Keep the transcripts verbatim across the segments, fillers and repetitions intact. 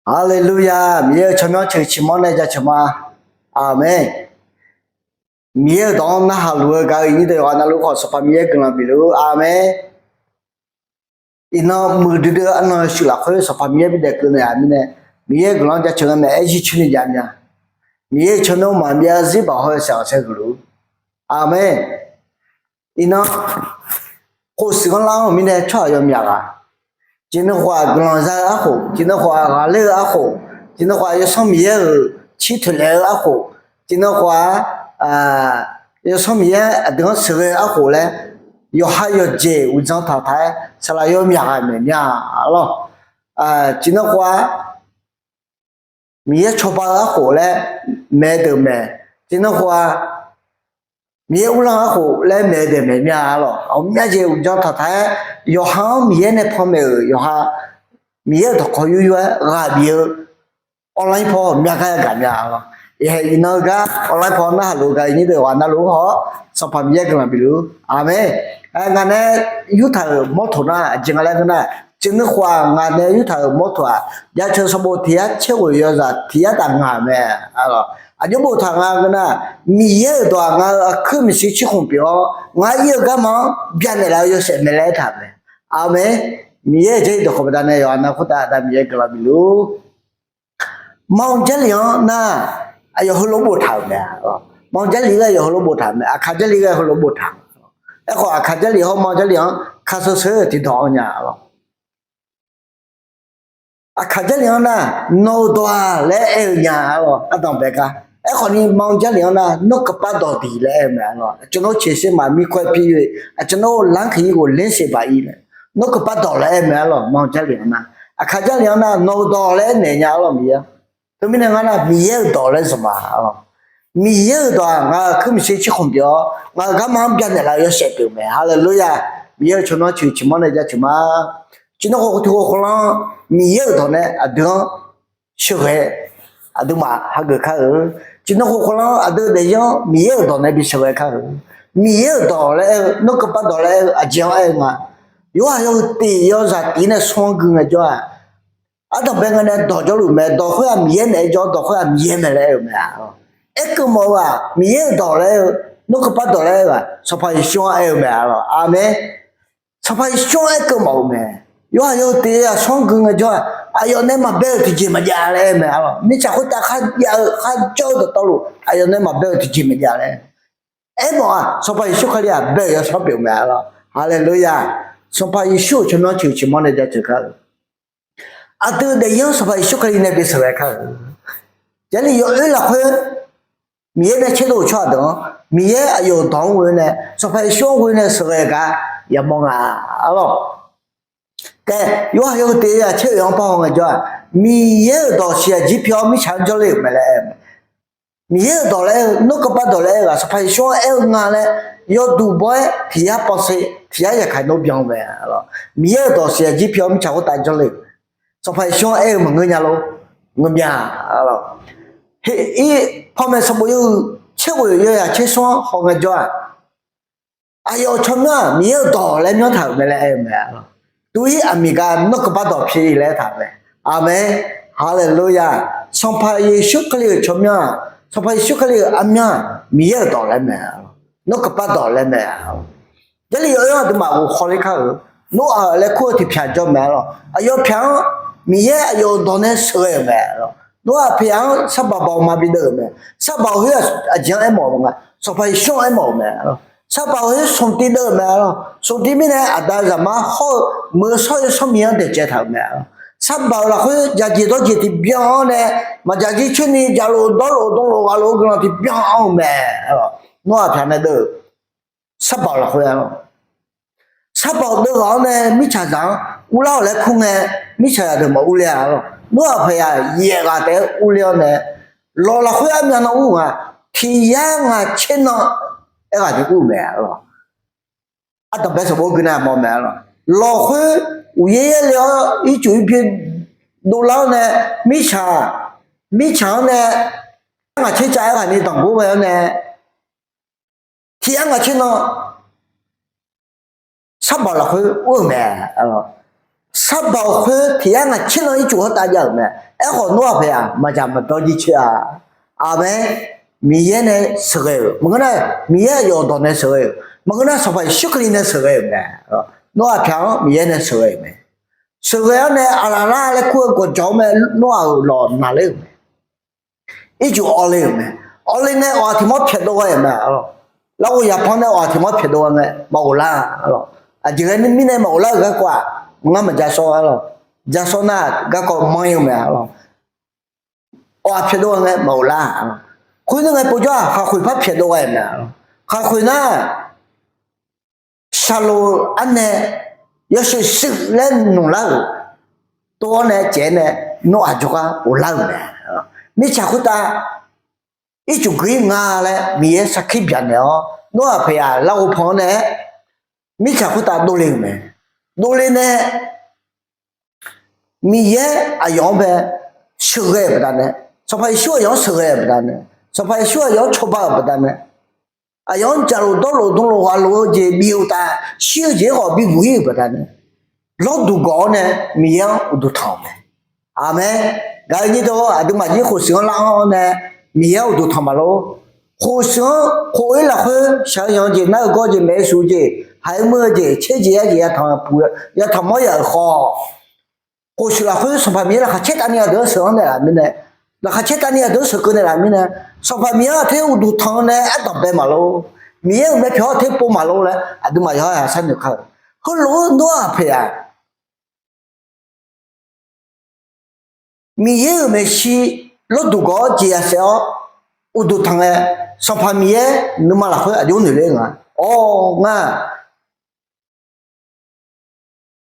Haleluya! Miqyaer-euq tsawrmyanr ceuq ciqmanr nae jaceuq ma. Aqmeq. Miqyaer-euq dawq-anr narhaq luf-eu gaq-eu iqnyir deuq yawqghaq navluf khawf, Sanqpaq Miqyaer guiqlanq bif luf-ur. Aqmeq. Iqnan muiqdui dui-eu arnan shuif lafkhoer Sanqpaq Miqyaer bidaef keuv naeq-aq mirnae, Miqyaer-euq guiqlanq-anr jaceuq-eu mae, aer zir coer ni jav mya. Miqyaer-euq tsawrmyanr maqbyav zir baq haw-eu saeq-awq saer huiq luf-ur. Aqmeq. Iqnan khof siq ghanrlar-anr-euq mirnae tsawrhaq yawmyaq ghaq, jeq nui khawf-aq guiqlanq za-eu arkhof, jeq nui khawf-aq ghaqler-eu arkhof, jeq nui khawf-aq Yawsanr Miqyaer-euq cir toeqlaef-eu arkhof, jeq nui khawf-aq Yawsanr Miqyaer aqdui-anr sheuqghae-eu arkhof laer, yawqha yawqjeq uqdzan taqtaq-aer saqlaq yawmyaq ghaq maeq mya lawr. Jeq nui khawf-aq Miqyaer cawba-eu arkhof laer maeq-eu deuq mae. Jeq nui khawf-aq Miqyaer uvlanr-eu arkhof laer maeq-eu deuq maeq mya lawr. Aqmyan jeq uqdzan taqtaq-aer yawqha-anr Miqyaer nae panmaeq-euq yawqha Miqyaer-euq dawqkawq yur yur-aer ghaq bif-eu online paw myav gar yagaq mya lawr. Iqhaeq iqnan-eu gar online paw narhaq luf-eu gaq-eu iqnyir deuq yawqghaq navluf-ur khawf, Sanqpaq Miqyaer guiqlanq bif luf-ur. Aqmeq. Ngaq nae yurtaq-euq mawrtoq nar aqjeq nga laer ngeur nar, jeq nui khawf-aq ngaq nae yurtaq-euq mawrtoq-aq, jaceuq sanqbof tiq yar caer ghoeq yawzaq tiq yar taf ngaq-euq mae. Aqjox boftaq nga ngeur nar, Miqyaer-euq dawq-aq ngaq-euq aqkuir maeqshi cirkhmq pyeuf-awr, ngar ir-eu garma-anr byanaeq laf-eu yawshaef mae laer aertaq-euq mae. Aqmeq. Miqyaer-euq jarlif dawqkawq baqdanae yawqghaq nav khoertav Aqda Miqyaer guiqlanq bif luf-ur. Manq jarlif-anr nar, aqyawf heulof boftaq-euq mae. Manq jarlif ghae aqyawf heulof boftaq-euq mae. Aqkaq jarlif ghae heulof boftaq-euq. Aerkhawf aqkaq jarlif hawr manq jarlif-anr ka sheu sheu-eu tiqdawq-anr nya lawr. Aqkaq jarlif-anr nar, nawq-euq dawq-aq laer aer-eu nya lawr, ardanqbae gar. Aerkhawf ni manq jarlif-anr nar, nawr keuvpar dawq diq laer aer-eu mae lawr. Aqcawq nawr ceqser maq mirkawr-aer pir-ir-eu, aqcawq nawr lanrkiq-ir ghof lanrsaeq baq-ir mae. Nawr keuvpar dawq laer aer-eu mae lawr, manq jarlif-anr nar. Aqkaq jarlif-anr nar, nawq-euq dawq laer aer naeq nya lawr Miqyaer. Teumirnae ngar nar Miqyaer-euq dawq laer zanq ma lawr. Miqyaer-euq dawq-aq ngaq-euq aqkuir maeqshi cirkhmq pyeuf-awr, ngaq-euq garma-anr byanaeq laf-eu yawshaef pyeuf mae. Haleluya! Miqyaer-euq tsawrmyanr ciq ciqmanr nae jaceuq ma. Ciqnan khof tiq khof khof lan-anr Miqyaer-euq dawq nae aqdui-anr sheuqghae, aqduimaf hageuf kar-eu. Ciqnan khof khof lan-anr aqdui daefzir-anr Miqyaer-euq dawq nae bi sheuqghae kar-eu. Miqyaer-euq dawq laer aer-eu, nawr keuvpar dawq laer aer-eu aqjeq-anr aer-eu nga. Yawhaiq yawhuiq tiq yawzaq tiq nae smr-anr gui ngaejawr-aq, ardanqbae nga nae dawq jawrluf mae. Dawq khoer-aq Miqyaer naeq-aer jawr, dawq khoer-aq Miqyaer mae laer aer-eu mae lawr. Aerkeuv mawf-eu-aq Miqyaer-euq dawq laer aer-eu, nawr keuvpar dawq laer aer-eu-aq Sanqpaq Yeqsur-anr aer-eu mae lawr. Aqmeq. Sanqpaq Yeqsur-anr aerkeuv mawf-eu mae. Yawhaiq yawhuiq tiq yawzaq smr-anr gui ngaejawr-aq, aqyawf nae maqbae-euq tiqjeq maqjav laer aer-eu mae lawr. Mirtsaq khoertav kharjav-eu kharjawr-eu dawqtawvluf aqyawf nae maqbae-euq tiqjeq maqjav laer aermawf-aq, Sanqpaq Yeqsur Kali-aq bae-euq yawsanr pyeuf mae lawr. Haleluya! Sanqpaq Yeqsur-euq tsawrmyanr ciq ciqmanr nae jaceuq kar-eu. Aqdui daefzir-anr Sanqpaq Yeqsur Kali nae bi sheuqghae kar-eu. Jarlif yawoer lafkhoer Miqyaer nae tserdov-euq tsawrhaq deuq-anr Miqyaer aqyawf-euq dawq-anr ghoe nae, Sanqpaq Yeqsur-anr ghoe nae sheuqghae gar yamawr nga lawr. Taef yawhaiq yawhuiq tiq yawzaq caer oeq-anr par haw ngaejawr-aq, Miqyaer-euq dawq siqyaq jir pi-awr mirtsaq-anr jawrle-euq mae laer aer-eu mae. Miqyaer-euq dawq laer aer-eu, nawr keuvpar dawq laer aer-eu ghaq Sanqpaq Yeqsur-anr aer-eu nga laer yawduq baw-aer tiq yar panser tiq yar yaqkaq nawr byan-eu mae lawr. Miqyaer-euq dawq siqyaq jir pi-awr mirtsaq khoertav jawrle-euq mae. Sanqpaq Yeqsur-anr aer-eu maqngeur nya lor. Ngeur mya lawr. Heq ir panmaeq sanqbof yawhuiq caer ghoeq yawzaq caer smr-anr haw ngaejawr-aq, aqyawf-euq tsawrmyanr-aq Miqyaer-euq dawq laer myanrtaq-euq mae laer aer-eu mae lawr. Tuv ir aqmiq gar nawr keuvpar dawq pi laer aertaq-euq mae. Aqmeq. Haleluya! Sanqpaq Yeqsur Kali-euq tsawrmyanr-aq, Sanqpaq Yeqsur Kali-euq armyanr-aq Miqyaer-euq dawq laer mae. Nawr keuvpar dawq laer mae. Jarlif yawoer-anr aqduimaf ghof khawler kar-eu. Noraq laer kur-eu tiqpyaq jawr mae lawr. Aqyawf pyaq-anr Miqyaer aqyawf-euq dawq nae sheuqghae-euq mae lawr. Noraq pyaq-anr sarbaq baoq ma bideuv-euq mae. Sarbaq khoer aqjeq-anr aermawf-eu nga, Sanqpaq Yeqsur-anr aermawf-euq mae lawr. Sarbaq khoer smq tiv deuv-euq mae lawr. Smq tiv mirnae aqda zaqmar hawr-eu muiq-eu shawr-eu yawsanr Miqyaer-anr daeqcaev taq-euq mae lawr. Sarbaq-euq lafkhoer dzaqjeq dawrjeq tiqbyan-anr nae maqdzaq jir coer ni dzaqlof dawrlof dawrlof ghaqlof-eu guiqlanq tiqbyan anr-eu mae lawr. Noraq pyaq nae deuv-eu sarbaq-euq lafkhoer-a lawr. Sarbaq-euq deuv ghaq-anr nae mirtsaqzaq-anr uvlar-awq laer kur ngae, mirtsaqzaq deuq maqur ler-a lawr. Noraq pyaq yaef ghaq taef-aer urler-awr nae, lawq lafkhoer armyav nan ur nga, tiq yar ngaq tser nan aerghaq ni ur-eu mae lawr. Ardanqbae sanqbof gui nae mawf mae lawr. Lawq khoer uqyaer yaer le-awr ircuf irbyan dovlar-awr nae, mirtsaq, mirtsaq-anr nae, ngaq tser cav aerghaq ni danqgor ghae-awr nae, tiq yar ngaq tser nan sarbaq lafkhoer ur-eu mae lawr. Kharbaoq khoer tiq yar ngaq tser lan ircuf hawrtav jav-euq mae. Aerkhawf, Noraq paeq-aq, maqdzaq maqdawr jircoer-a. Aqmeq. Miqyaer nae sheuqghae-euq maqngeur nar, Miqyaer aqyawf-euq dawq nae sheuqghae-euq maqngeur nar, Sanqpaq Yeqsur Kali nae sheuqghae-euq mae. Noraq paeq-anr Miqyaer nae sheuqghae-euq mae. Sheuqghae-awr nae aqlaf lar laer kur-eu gawqjawq-anr mae, Noraq-euq lawq naqler-euq mae. Ircuf awvle-euq mae. Awvle nae awq-aq tiq mawr pyaeqdov ghae-euq mae. Larghov yaqpan nae awq-aq tiq mawr pyaeqdov ghae ngae maqghof lar-a lawq. Aqjeq ghae mirnae maqghof lar-euq garkawv-aq, ngar maqja sawr-a lawq. Ja sawr nar garkawv manr-eu mae-a lawq. Awq-aq pyaeqdov ghae ngae maqghof lar-a lawq. Khoer nae ngae povjawr-aq, khaqkhoeq par pyaeqdov ghae-euq mae-a lawq. Khaqkhoeq nar, shaqloq arnae yawshuif shuif laer nmq lar-euq tov-awr nae caef-aer nae Noraq jawrgar ghoflar-euq mae. Mirtsaq khoertav ircuf guir nga laer Miqyaer sarkir byaqnaeq-awr, Noraq paeq-aq larghov pan-anr nae mirtsaq khoertav dovle-euq mae. Dovle nae Miqyaer aqyawf-anr bae sheuqghae-euq baqdanae, Sanqpaq Yeqsur aqyawf-anr sheuqghae-euq baqdanae, Sanqpaq Yeqsur aqyawf-anr cawba-euq baqdanae, aqyawf-anr jaqlof dawrlof dmlof ghaqlof-eu jeq bif-eu uqtaf, shir-eu jeq-aer khawf biguq ir-euq baqdanae, lawrduq gawq-awr nae Miqyaer-anr uqduq tanq-euq mae. Aqmeq. Gaq-eu nyir deuq, aqduimaf jir khoeqshuif-anr lar-anr nae Miqyaer-anr uqduq tanq maqlor. Khoeqshuif-anr khof-ir lafkhoer shaq-eu yanq jeq, nar-eu gawr jeq, maeq-eu shuf jeq, haiq-eu muir-eu jeq, tser jeq yar jeq yatanq mawr yaf-euq khawf, khoeqshuif lafkhoer Sanqpaq Miqyaer laqkhaq caer tavni aqdeuq-anr sheuq-anr naeqlaf mirnae, laqkhaq caer tavni aqdeuq-anr sheuq keuv naeqlaf mirnae, Sanqpaq Miqyaer-anr aqter uqduq tanq-eu nae ardanqbae maqlor. Miqyaer-euq myavpyawq-anr aqter pov maqlor laer aqduimaf yawqha-aq sharnoeq kar-eu. Heulof-aer Noraq paeq-aq, Miqyaer-euq maeqshi lawrduq gawq-awr jeqzaq saef-awr uqduq tanq ngae, Sanqpaq Miqyaer nuima lafkhoer aqjox noeq ler nga. Awr, ngar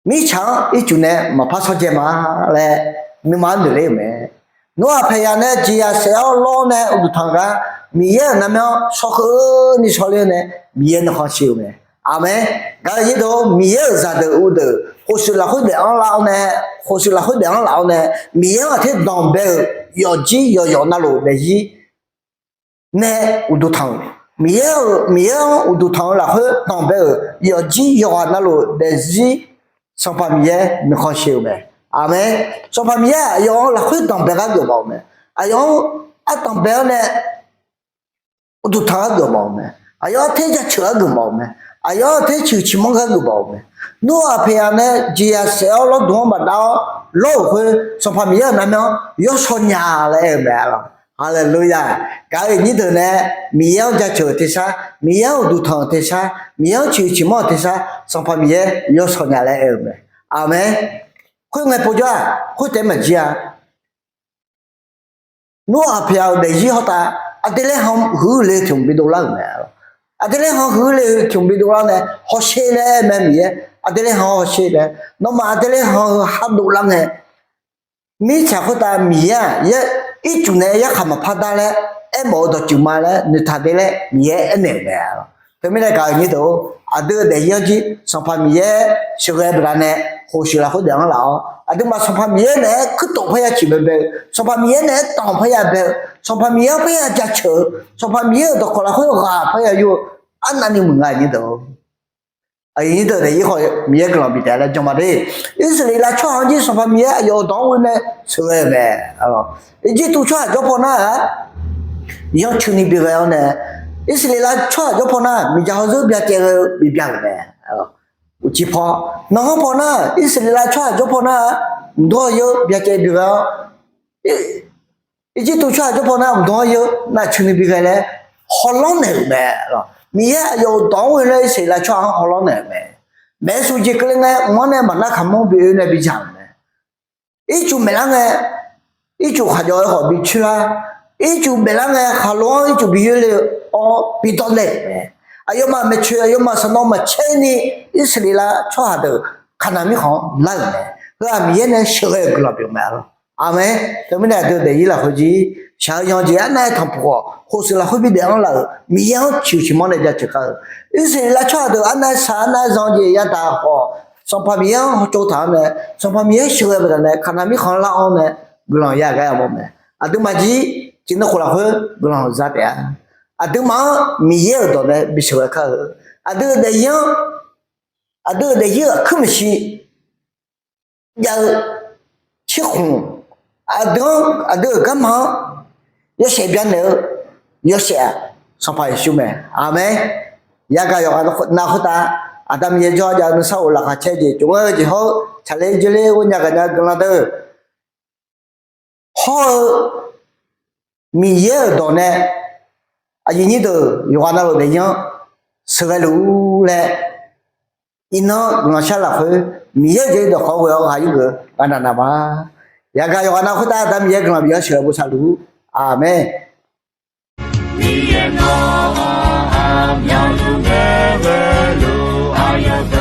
mirtsaq-anr ircuf nae maqpar shawrdzae ma laer nuima-anr noeq ler-euq mae. Noraq paeq yaq nae jeqzaq saef-awr lawr nae uqduq tanq gar, Miqyaer-euq narmyanr shawr kheuvni shawr ler nae Miqyaer nuikhanr shir-eu mae. Aqmeq. Gaq-eu nyir deuq, Miqyaer-euq zaqdeuq uvdeuq khoeqshuif lafkhoer daef-anr lar-awr nae, khoeqshuif lafkhoer daef-anr laf-awr nae, Miqyaer-anr aqter danqbae-euq yawfjir yawqyawq navluf daefzir nae uqduq tanq-euq, Miqyaer-euq, Miqyaer-anr uqduq tanq-eu lafkhoer danqbae-euq yawfjir yawqghaq navluf daefzir Sanqpaq Miqyaer nuikhanr shir-eu mae. Aqmeq. Sanqpaq Miqyaer aqyawf-anr lafkhoer danqbae gar geufmawf-eu mae. Aqyawf-anr ardanqbae-awr nae uqduq tanq-aer geufmawf-eu mae. Aqyawf-anr ter jaceuq-aer geufmawf-eu mae. Aqyawf-anr ter ciqhuiq ciqmanr gar geufmawf-eu mae. Noraq paeq yaq nae jeqzaq saef-awr lawrduq-anr maqdav-awr lawr-euq khoer Sanqpaq Miqyaer-euq narmyanr-anr yawshawr nya laer aer-eu mae-a lawq. Haleluya! Gaq-eu nyir deuq nae Miqyaer-anr jaceuq-euq tersar, Miqyaer-anr uqduq tanq-euq tersar, Miqyaer-anr ciqhuiq ciqmanr-euq tersar, Sanqpaq Miqyaer yawshawr nya laer aer-eu mae. Aqmeq. Khoerngae povjawr-aq, khoertaef maqjir-a. Noraq paeq yaq-euq daefzir hawrtav, aqdui laer han huiq le-eu tiq hmq bidov lar-euq mae. Aqdui laer han huiq le-eu tiq hmq bidov lar nae hawsher laer aer mae Miqyaer. Aqdui laer han hawsher laer, nawmaf aqdui laer han-eu khar dovlar ngae, mirtsaq khoertav Miqyaer-aq, ircuf nae yarkhaq maqpar dar laer aermawf-eu dawqtsuif ma laer noeqtaq de laer Miqyaer aernaeq-euq mae. Teumirnae gaq-eu nyir deuq-or, aqdui-eu daefzir-anr jir Sanqpaq Miqyaer sheuqghae baqdanae khoeqshuif lafkhoer daef-anr laf-awr, aqduimaf Sanqpaq Miqyaer naeq-aer kuirtof parya ciq baebae-eu, Sanqpaq Miqyaer naeq-aer danq parya bae-eu, Sanqpaq Miqyaer-anr parya jaceuq-eu, Sanqpaq Miqyaer-euq dawqkawq lafkhoer ghaq parya yur-eu, arnavni muiq nga nyir deuq-or. Aqyuif nyir deuq daefzir khawf Miqyaer guiqlanq bifnaeq laer jan ma de. Irsaqleqlav tsawrhaq-anr jir Sanqpaq Miqyaer aqyawf-euq dawq-anr ghoe nae sheuqghae-euq mae. Irjirtuv tsawrhaq jawrpaw nar-aq, yancuini bighae-awr nae, Irsaqleqlav tsawrhaq jawrpaw nar miqdzaq hawzeur byacaev ghae-eu bibya-euq mae. Uqcif paw, nanqhanr paw nar Irsaqleqlav tsawrhaq jawrpaw nar-aq, mqdawr-eu yeur byacaev bighae-awr, Irjirtuv tsawrhaq jawrpaw nar mqdawr-eu yeur navcuini bighae laer hawlanr naeq-euq mae. Miqyaer aqyawf-euq dawq-anr ghoe laer Irsaqleqlav tsawrhaq-anr hawlanr naeq-euq mae. Maeqsu jeq keuvle ngae mq-anr nae maqnar kaqmur bi oe nae bijaq-euq mae. Ircuf maeqlar ngae, ircuf khaqjawv-aer khawf bi coer lar, ircuf maeqlar ngae khaqlo-anr ircuf bi yoerle-awr bidawr naeq-euq mae. Aqyawfmaf maeqtsoeq aqyawfmaf sanqnawv maqcaer ni Irsaqleqlav tsawrhaq deuq Kaqnaq mirkhanq-anr lar-euq mae. Heu-aq Miqyaer nae sheuqghae-euq guiqlanq pyeuf mae-a lawq. Aqmeq. Teumirnae aqdui daefzir lafkhoer jir shaq-eu yanq jeq arnav-aer tanqpuq khawf, khoeqshuif lafkhoer bi daef-anr laf-euq Miqyaer-anr ciqhuiq ciqmanr nae jaceuq kar-eu, Irsaqleqlav tsawrhaq deuq arnav-aer shaq arnav-aer zan jeq yadaq khawf, Sanqpaq Miqyaer-anr hawtsov taq-anr nae, Sanqpaq Miqyaer sheuqghae baqdanae Kaqnaq mirkhanq-anr lar-awr nae guiqlanq yagaq gar yamawr mae. Aqduimaf jir tiqnan khof lafkhoer guiqlanq za taef-a. Aqduimaf-anr Miqyaer-euq dawq nae bi sheuqghae kar-eu, aqdui-euq daefzir-anr, aqdui-euq daefzir-euq aqkuir maeqshi jav-eu, cirkhmq, aqdui-anr, aqdui-euq garma-anr yawshaef byanaeq-eu yawshaef-aq, Sanqpaq Yeqsur mae. Aqmeq. Yagaq yawqghaq na khoertav, Aqda Miqyaer jawr-eu jav-eu nuisar of laqkhaq caer jeq tsov-aer-eu jeq hawr-eu tsaqler dzoerler ghoe nya gaqnya guiqlanq deuq hawr-eu Miqyaer-euq dawq nae aqyuif nyir deuq yawqghaq navluf daefzir-anr sheuqghae luf-ur laer, iqnan guiqlanq shar lafkhoer Miqyaer-euq jeq dawqkawq ghoe-awr ghaq yurgeuf-eu garnaq naq ma. Yagaq yawqghaq na khoertav Aqda Miqyaer guiqlanq bif-awr sheuqghae bosav luf-ur. Aqmeq. Miqyaer nawq-anr aqmyanluf nae ghoe luf aqyawf